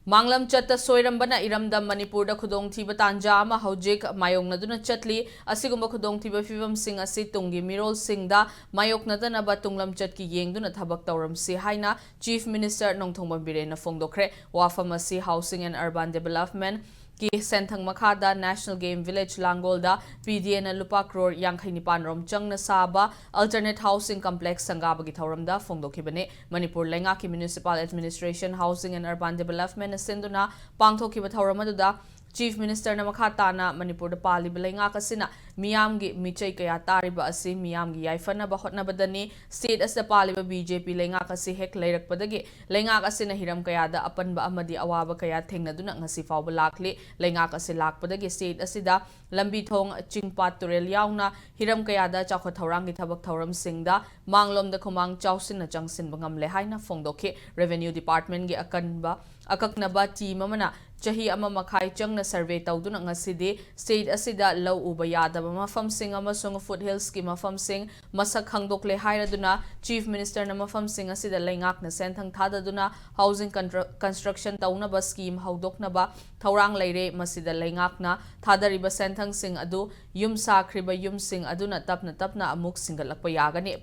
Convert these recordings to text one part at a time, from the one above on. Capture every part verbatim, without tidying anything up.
ꯃꯥꯡꯂꯝ ꯆꯠꯇ ꯁꯣꯏꯔꯝꯕꯅ ꯏꯔꯝꯗꯝ ꯃꯅꯤꯄꯨꯔꯗ ꯈꯨꯗꯣꯡꯊꯤꯕ ꯇꯥꯟꯖꯥ ꯑꯃ ꯍꯧꯖꯤꯛ ꯃꯥꯌꯣꯛꯅꯗꯨꯅ ꯆꯠꯂꯤ꯫ ꯑꯁꯤꯒꯨꯝꯕ ꯈꯨꯗꯣꯡꯊꯤꯕ ꯐꯤꯕꯝꯁꯤꯡ ꯑꯁꯤ ꯇꯨꯡꯒꯤ ꯃꯤꯔꯣꯜꯁꯤꯡꯗ ꯃꯥꯌꯣꯛꯅꯗꯅꯕ ꯇꯨꯡꯂꯝꯆꯠꯀꯤ ꯌꯦꯡꯗꯨꯅ ꯊꯕꯛ ꯇꯧꯔꯝꯁꯤ ꯍꯥꯏꯅ Chief Minister ꯅꯣꯡꯊꯣꯝꯕꯝ ꯕꯤꯔꯦꯟꯅ ꯐꯣꯡꯗꯣꯛꯈ꯭ꯔꯦ꯫ ꯋꯥꯐꯝ ꯑꯁꯤ Housing and Urban Development ꯀꯤ ꯁꯦꯟꯊꯪ ꯃꯈꯥꯗ National Game Village ꯂꯥꯡꯒꯣꯜꯗ P D Aꯅ ꯂꯨꯄꯥ ꯀ꯭ꯔꯣꯔ ꯌꯥꯡꯈꯩ ꯅꯤꯄꯥꯟ ꯔꯣꯝ ꯆꯪꯅ ꯁꯥꯕ Alternate Housing Complex ꯁꯪꯒꯥꯕꯒꯤ ꯊꯧꯔꯝꯗ ꯐꯣꯡꯗꯣꯛꯈꯤꯕꯅꯤ꯫ ꯃꯅꯤꯄꯨꯔ ꯂꯩꯉꯥꯛꯀꯤ Municipal Administration, Housing and Urban Developmentꯅ ꯁꯤꯟꯗꯨꯅ ꯄꯥꯡꯊꯣꯛꯈꯤꯕ ꯊꯧꯔꯝ ꯑꯗꯨꯗ Chief Ministerꯅ ꯃꯈꯥ ꯇꯥꯅ ꯃꯅꯤꯄꯨꯔꯗ ꯄꯥꯜꯂꯤꯕ ꯂꯩꯉꯥꯛ ꯑꯁꯤꯅ ꯃꯤꯌꯥꯝꯒꯤ ꯃꯤꯆꯩ ꯀꯌꯥ ꯇꯥꯔꯤꯕ ꯑꯁꯤ ꯃꯤꯌꯥꯝꯒꯤ ꯌꯥꯏꯐꯅꯕ ꯍꯣꯠꯅꯕꯗꯅꯤ꯫ State ꯑꯁꯤꯗ ꯄꯥꯜꯂꯤꯕ B J P ꯂꯩꯉꯥꯛ ꯑꯁꯤ ꯍꯦꯛ ꯂꯩꯔꯛꯄꯗꯒꯤ ꯂꯩꯉꯥꯛ ꯑꯁꯤꯅ ꯍꯤꯔꯝ ꯀꯌꯥꯗ ꯑꯄꯟꯕ ꯑꯃꯗꯤ ꯑꯋꯥꯕ ꯀꯌꯥ ꯊꯦꯡꯅꯗꯨꯅ ꯉꯁꯤ ꯐꯥꯎꯕ ꯂꯥꯛꯂꯤ꯫ ꯂꯩꯉꯥꯛ ꯑꯁꯤ ꯂꯥꯛꯄꯗꯒꯤ state ꯑꯁꯤꯗ ꯂꯝꯕꯤ ꯊꯣꯡ, ꯆꯤꯡ ꯄꯥꯠ ꯇꯨꯔꯦꯜ ꯌꯥꯎꯅ ꯍꯤꯔꯝ ꯀꯌꯥꯗ ꯆꯥꯎꯈꯠ ꯊꯧꯔꯥꯡꯒꯤ ꯊꯕꯛ ꯊꯧꯔꯝꯁꯤꯡꯗ ꯃꯥꯡꯂꯣꯝꯗ ꯈꯨꯃꯥꯡ ꯆꯥꯎꯁꯤꯟꯅ ꯆꯪꯁꯤꯟꯕ ꯉꯝꯂꯦ ꯍꯥꯏꯅ ꯐꯣꯡꯗꯣꯛꯈꯤ꯫ Revenue Departmentꯀꯤ ꯑꯀꯟꯕ, ꯑꯀꯛꯅꯕ team ꯑꯃꯅ ꯆꯍꯤ ꯑꯃ ꯃꯈꯥꯏ ꯆꯪꯅ survey ꯇꯧꯗꯨꯅ ꯉꯁꯤꯗꯤ state ꯑꯁꯤꯗ ꯂꯧ ꯎꯕ ꯌꯥꯗꯕ ꯃꯐꯝꯁꯤꯡ ꯑꯃꯁꯨꯡ foothillsꯀꯤ ꯃꯐꯝꯁꯤꯡ ꯃꯁꯛ ꯈꯪꯗꯣꯛꯂꯦ ꯍꯥꯏꯔꯗꯨꯅ Chief Ministerꯅ ꯃꯐꯝꯁꯤꯡ ꯑꯁꯤꯗ ꯂꯩꯉꯥꯛꯅ ꯁꯦꯟꯊꯪ ꯊꯥꯗꯗꯨꯅ housing constru-, construction ꯇꯧꯅꯕ scheme ꯍꯧꯗꯣꯛꯅꯕ ꯊꯧꯔꯥꯡ ꯂꯩꯔꯦ꯫ ꯃꯁꯤꯗ ꯂꯩꯉꯥꯛꯅ ꯊꯥꯗꯔꯤꯕ ꯁꯦꯟꯊꯪꯁꯤꯡ ꯑꯗꯨ ꯌꯨꯝ ꯁꯥꯈ꯭ꯔꯤꯕ ꯌꯨꯝꯁꯤꯡ ꯑꯗꯨꯅ ꯇꯞꯅ ꯇꯞꯅ ꯑꯃꯨꯛ ꯁꯤꯡꯒꯠꯂꯛꯄ ꯌꯥꯒꯅꯤ꯫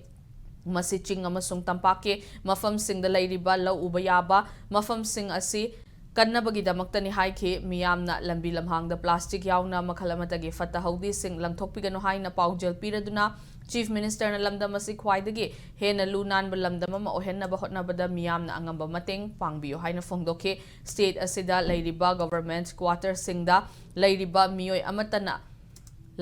ꯃꯁꯤ ꯆꯤꯡ ꯑꯃꯁꯨꯡ ꯇꯝꯄꯥꯛꯀꯤ ꯃꯐꯝꯁꯤꯡꯗ ꯂꯩꯔꯤꯕ ꯂꯧ ꯎꯕ ꯌꯥꯕ ꯃꯐꯝꯁꯤꯡ ꯑꯁꯤ ꯀꯟꯅꯕꯒꯤꯗꯃꯛꯇꯅꯤ ꯍꯥꯏꯈꯤ꯫ ꯃꯤꯌꯥꯝꯅ ꯂꯝꯕꯤ ꯂꯝꯍꯥꯡꯗ plastic ꯌꯥꯎꯅ ꯃꯈꯜ ꯑꯃꯠꯇꯒꯤ ꯐꯠꯇ ꯍꯥꯎꯗꯤꯁꯤꯡ ꯂꯪꯊꯣꯛꯄꯤꯒꯅꯨ ꯍꯥꯏꯅ ꯄꯥꯎꯖꯦꯜ ꯄꯤꯔꯗꯨꯅ Chief Ministerꯅ ꯂꯝꯗꯝ ꯑꯁꯤ ꯈ꯭ꯋꯥꯏꯗꯒꯤ ꯍꯦꯟꯅ ꯂꯨ ꯅꯥꯟꯕ ꯂꯝꯗꯝ ꯑꯃ ꯑꯣꯏꯍꯟꯅꯕ ꯍꯣꯠꯅꯕꯗ ꯃꯤꯌꯥꯝꯅ ꯑꯉꯝꯕ ꯃꯇꯦꯡ ꯄꯥꯡꯕꯤꯌꯨ ꯍꯥꯏꯅ ꯐꯣꯡꯗꯣꯛꯈꯤ꯫ State ꯑꯁꯤꯗ ꯂꯩꯔꯤꯕ government quarterꯁꯤꯡꯗ ꯂꯩꯔꯤꯕ ꯃꯤꯑꯣꯏ ꯑꯃꯠꯇꯅ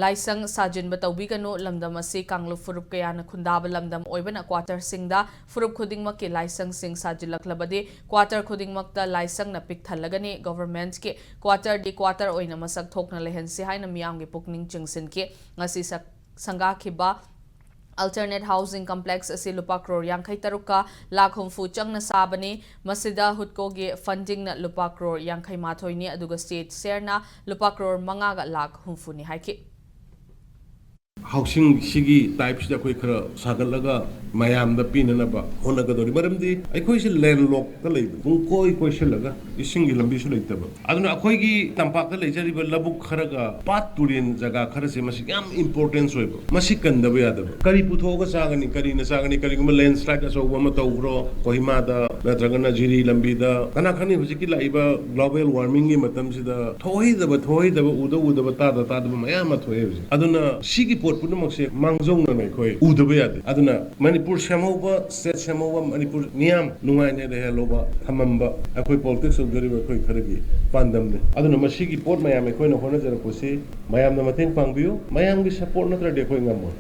ꯂꯥꯏꯁꯪ ꯁꯥꯖꯤꯟꯕ ꯇꯧꯕꯤꯒꯅꯨ꯫ ꯂꯝꯗꯝ ꯑꯁꯤ ꯀꯥꯡꯂꯨꯞ ꯐꯨꯔꯨꯞ ꯀꯌꯥꯅ ꯈꯨꯟꯗꯥꯕ ꯂꯝꯗꯝ ꯑꯣꯏꯕꯅ quarterꯁꯤꯡꯗ ꯐꯨꯔꯨꯞ ꯈꯨꯗꯤꯡꯃꯛꯀꯤ ꯂꯥꯏꯁꯪꯁꯤꯡ ꯁꯥꯖꯤꯜꯂꯛꯂꯕꯗꯤ quarter ꯈꯨꯗꯤꯡꯃꯛꯇ ꯂꯥꯏꯁꯪꯅ ꯄꯤꯛ ꯊꯜꯂꯒꯅꯤ꯫ Governmentꯀꯤ quarterꯗꯤ quarter ꯑꯣꯏꯅ ꯃꯁꯛ ꯊꯣꯛꯅ ꯂꯩꯍꯟꯁꯤ ꯍꯥꯏꯅ ꯃꯤꯌꯥꯝꯒꯤ ꯄꯨꯛꯅꯤꯡ ꯆꯤꯡꯁꯤꯟꯈꯤ꯫ ꯉꯁꯤ ꯁꯛ-, ꯁꯪꯒꯥꯈꯤꯕ Alternate Housing Complex ꯑꯁꯤ ꯂꯨꯄꯥ ꯀ꯭ꯔꯣꯔ ꯌꯥꯡꯈꯩ ꯇꯔꯨꯛꯀ ꯂꯥꯈ ꯍꯨꯝꯐꯨ ꯆꯪꯅ ꯁꯥꯕꯅꯤ꯫ ꯃꯁꯤꯗ HUDCOꯒꯤ fundingꯅ ꯂꯨꯄꯥ ꯀ꯭ꯔꯣꯔ ꯌꯥꯡꯈꯩ ꯃꯥꯊꯣꯏꯅꯤ, ꯑꯗꯨꯒ state shareꯅ ꯂꯨꯄꯥ ꯀ꯭ꯔꯣꯔ ꯃꯉꯥꯒ ꯂꯥꯈ ꯍꯨꯝꯐꯨꯅꯤ ꯍꯥꯏꯈꯤ꯫ Housingꯁꯤꯒꯤ typeꯁꯤꯗ ꯑꯩꯈꯣꯏ ꯈꯔ ꯁꯥꯒꯠꯂꯒ ꯃꯌꯥꯝꯗ ꯄꯤꯅꯅꯕ ꯍꯣꯠꯅꯒꯗꯧꯔꯤ꯫ ꯃꯔꯝꯗꯤ ꯑꯩꯈꯣꯏꯁꯦ landlockꯇ ꯂꯩꯕ, ꯄꯨꯡꯀꯣꯏ ꯀꯣꯏꯁꯤꯜꯂꯒ ꯏꯁꯤꯡꯒꯤ ꯂꯝꯕꯤꯁꯨ ꯂꯩꯇꯕ꯫ ꯑꯗꯨꯅ ꯑꯩꯈꯣꯏꯒꯤ ꯇꯝꯄꯥꯛꯇ ꯂꯩꯖꯔꯤꯕ ꯂꯧꯕꯨꯛ ꯈꯔꯒ ꯄꯥꯠ ꯇꯨꯔꯦꯟ ꯖꯒꯥ ꯈꯔꯁꯦ ꯃꯁꯤ ꯌꯥꯝ ꯏꯝꯄꯣꯔꯇꯦꯟꯁ ꯑꯣꯏꯕ, ꯃꯁꯤ ꯀꯟꯗꯕ ꯌꯥꯗꯕ꯫ ꯀꯔꯤ ꯄꯨꯊꯣꯛꯑꯒ ꯆꯥꯒꯅꯤ, ꯀꯔꯤꯅ ꯆꯥꯒꯅꯤ? ꯀꯔꯤꯒꯨꯝꯕ ꯂꯦꯟꯁ꯭ꯂꯥꯏꯠ ꯑꯆꯧꯕ ꯑꯃ ꯇꯧꯈ꯭ꯔꯣ ꯀꯣꯍꯤꯃꯥꯗ ꯅꯠꯇ꯭ꯔꯒꯅ ꯖꯤꯔꯤ ꯂꯝꯕꯤꯗ, ꯀꯅꯥ ꯈꯪꯅꯤ? ꯍꯧꯖꯤꯛꯀꯤ ꯂꯥꯛꯏꯕ ꯒ꯭ꯂꯣꯕꯦꯜ ꯋꯥꯔꯃꯤꯡꯒꯤ ꯃꯇꯝꯁꯤꯗ ꯊꯣꯛꯍꯩꯗꯕ, ꯊꯣꯛꯍꯩꯗꯕ, ꯎꯗ ꯎꯗꯕ, ꯇꯥꯗ ꯇꯥꯗꯕ ꯃꯌꯥꯝ ꯑꯃ ꯊꯣꯛꯑꯦ ꯍꯧꯖꯤꯛ꯫ ꯑꯗꯨꯅ ꯁꯤꯒꯤ ꯄꯣꯠ ꯄꯨꯝꯅꯃꯛꯁꯦ ꯃꯥꯡꯖꯧꯅꯅ ꯑꯩꯈꯣꯏ ꯎꯗꯕ ꯌꯥꯗꯦ꯫ ꯑꯗꯨꯅ ꯃꯅꯤꯄꯨꯔ ꯁꯦꯝꯍꯧꯕ, ꯁ꯭ꯇꯦꯠ ꯁꯦꯝꯍꯧꯕ, ꯃꯅꯤꯄꯨꯔ ꯃꯤꯌꯥꯝ ꯅꯨꯡꯉꯥꯏꯅ ꯂꯩꯍꯜꯍꯧꯕ, ꯊꯝꯃꯝꯕ ꯑꯩꯈꯣꯏ ꯄꯣꯂꯤꯇꯤꯛꯁ ꯇꯧꯖꯔꯤꯕ ꯑꯩꯈꯣꯏ ꯈꯔꯒꯤ ꯄꯥꯟꯗꯝꯅꯤ꯫ ꯑꯗꯨꯅ ꯃꯁꯤꯒꯤ ꯄꯣꯠ ꯃꯌꯥꯝ ꯑꯩꯈꯣꯏꯅ ꯍꯣꯠꯅꯖꯔꯛꯄꯁꯤ ꯃꯌꯥꯝꯅ ꯃꯇꯦꯡ ꯄꯥꯡꯕꯤꯌꯨ꯫ ꯃꯌꯥꯝꯒꯤ ꯁꯄꯣꯔꯠ ꯅꯠꯇ꯭ꯔꯗꯤ ꯑꯩꯈꯣꯏ ꯉꯝꯃꯣꯏ꯫